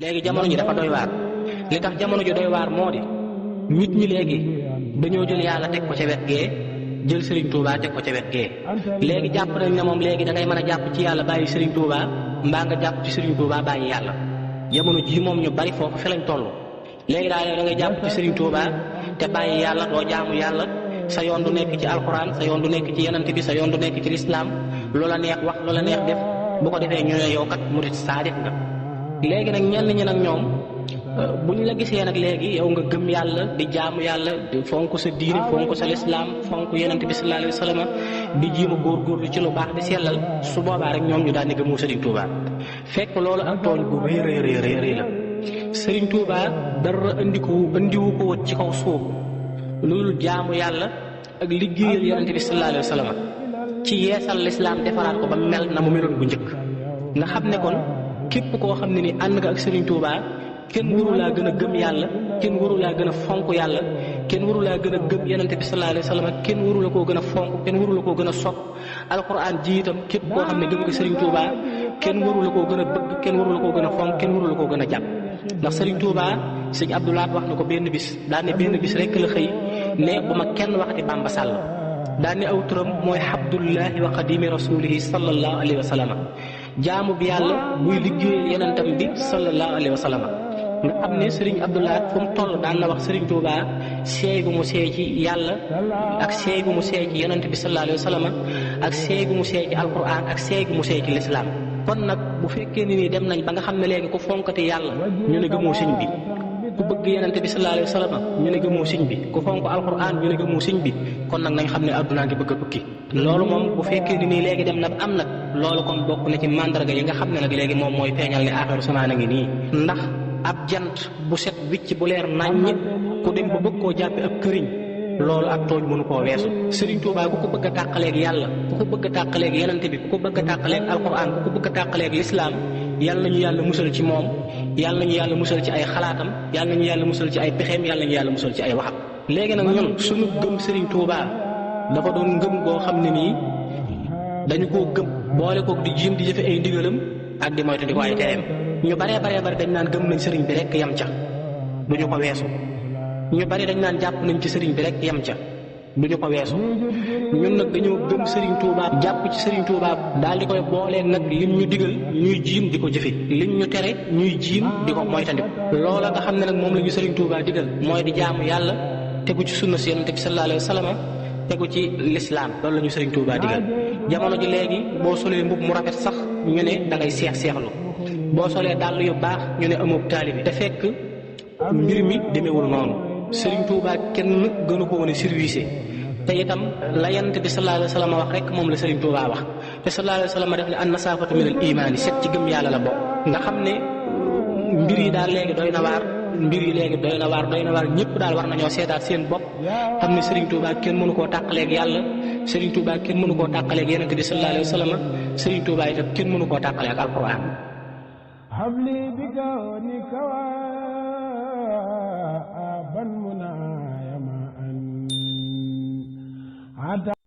léegi jamono ji dafa doy waar li tax jamono ji doy waar moo di nit ñi léegi dañoo jël yàlla teg ko ca wet gee jël Serigne Touba teg ko ca wet gee léegi jàpp nañ ne moom léegi da ngay mën a jàpp ci yàlla bàyyi Serigne Touba mbaa nga jàpp ci Serigne Touba bàyyi yàlla jamono ji moom ñu bari foofu fi lañ toll léegi daal da ngay jàpp ci Serigne Touba te bàyyi yàlla doo jaamu yàlla sa yoon du nekk ci alxuraan sa yoon du nekk ci yenante bi sa yoon du nekk ci lislaam loola neex wax loola neex def bu ko defee ñu ne yow kat murit saadiq nga léegi nag ñenn ñi nag ñoom bu ñu la gisee nag léegi yow nga gëm yàlla di jaamu yàlla di fonk sa diine fonk sa lislaam fonk yenante bi sallallahu alayhi wa sallam di jiima góorgóorlu ci lu baax di sellal su boobaa rek ñoom ñu daal di gëmoo Serigne Touba fekk loolu ak tooñ bu rëy rëy la Serigne Touba dara andiwu ko woon ci kaw suuf loolu jaamu yàlla ak liggéeyal yenante bi sallallahu alayhi wa sallam ci yeesal lislaam defaraat ko ba mel na mu meloon bu njëkk nga xam ne kon képp koo xam ne ni ànd nga ak Serigne Touba kenn waru laa gën a gëm yàlla kenn waru laa gën a fonk yàlla kenn waru laa gën a gëm yenante bi sallallahu alayhi wa sallam kenn waru la koo gën a fonk kenn waru la koo gën a sopp alquran ji itam képp koo xam ne gëm nga Serigne Touba kenn waru la koo gën a bëgg kenn waru la koo gën a fonk kenn waru la koo gën a jàpp ndax Serigne Touba sëñ Abdoulaye wax na ko benn bis daa ne benn bis rek la xëy ne bu ma kenn waxati Bamba Sall daa ne aw turam mooy Abdullahi wa Xadimi rasulihi sallallahu alayhi wa sallam jaamu bi yàlla buy liggéeyal yenentam bi sallallahu alayhi wa sallam nga xam ne Serigne Abdoulaye fu mu toll daan na wax Serigne Touba seey gu mu seey ci yàlla ak seey gu mu seey ci yenent bi sallallahu alayhi wa sallam ak seey gu mu seey ci alquran ak seey gu mu seey ci lislaam kon nag bu fekkee ni nii dem nañ ba nga xam ne léegi ku fonkati yàlla ñu ne gëmoo sëñ bi ku bëgg yenente bi sallallahu alayhi wa sallam ñu ne gëmoo sëñ bi ku fonk alquran ñu ne gëmoo sëñ bi kon nag nañ xam ne addunaa ngi bëgg a tukki loolu moom bu fekkee ni nii léegi dem na am nag loolu kon bokk na ci mandarga yi nga xam ne nag léegi moom mooy feeñal ne aaxiru samaan a ngi nii ndax ab jant bu set wicc bu leer naññ ku dem ba bëgg koo jàppe ab këriñ loolu ak tooñ mënu koo weesu Serigne Touba ku ko bëgg a tàqaleeg yàlla ku ko bëgg a tàqaleeg yenante bi ku ko bëgg a tàqaleeg alquran ku ko bëgg a tàqaleeg lislaam yàlla nañu yàlla musal ci moom yàlla nañu yàlla musal ci ay xalaatam yàlla nañu yàlla musal ci ay pexeem yàlla nañu yàlla musal ci ay waxam léegi nag ñun suñu gëm Serigne Touba dafa doon ngëm goo xam ne nii dañu koo gëm boole koog di jéem di jëfe ay ndigalam ak di moytu di ko ay tereem ñu baree dañ naan gëm nañ Serigne bi rek yam ca duñu ko weesu ñu bari dañ naan jàpp nañ ci Serigne bi rek yam ca duñu ko weesu ñun nag dañoo gëm Serigne Touba jàpp ci Serigne Touba daal di koy boolee nag lim ñu digal ñuy jiim di ko jëfe lim ñu tere ñuy jiim di ko moytandiku loola nga xam ne nag moom la ñu Serigne Touba digal mooy di jaamu yàlla tegu ci sunna si Yonent bi sallallahu alayhi wa sallam tegu ci lislaam loolu la ñu Serigne Touba digal jamono ji léegi boo solee mbub mu rafet sax ñu ne da ngay seexlu boo solee dàll yu baax ñu ne amub taalibi te fekk mbir mi demewul noonu Serigne Touba kenn gënu ko woon a service te itam la Yonent bi sallallahu alayhi wa sallam wax rek moom la Serigne Touba wax te sallallahu alayhi wa sallam def ne an nasaafatu min al imaani set ci gëm yàlla la bokk nga xam ne mbir yi daal léegi doy na waar ñëpp daal war nañoo seetaat seen bopp xam ne Serigne Touba kenn mënu koo tàqaleeg yàlla Serigne Touba kenn mënu koo tàqaleeg Yonent bi sallallahu alayhi wa sallam Serigne Touba itam kenn mënu koo tàqaleeg alquran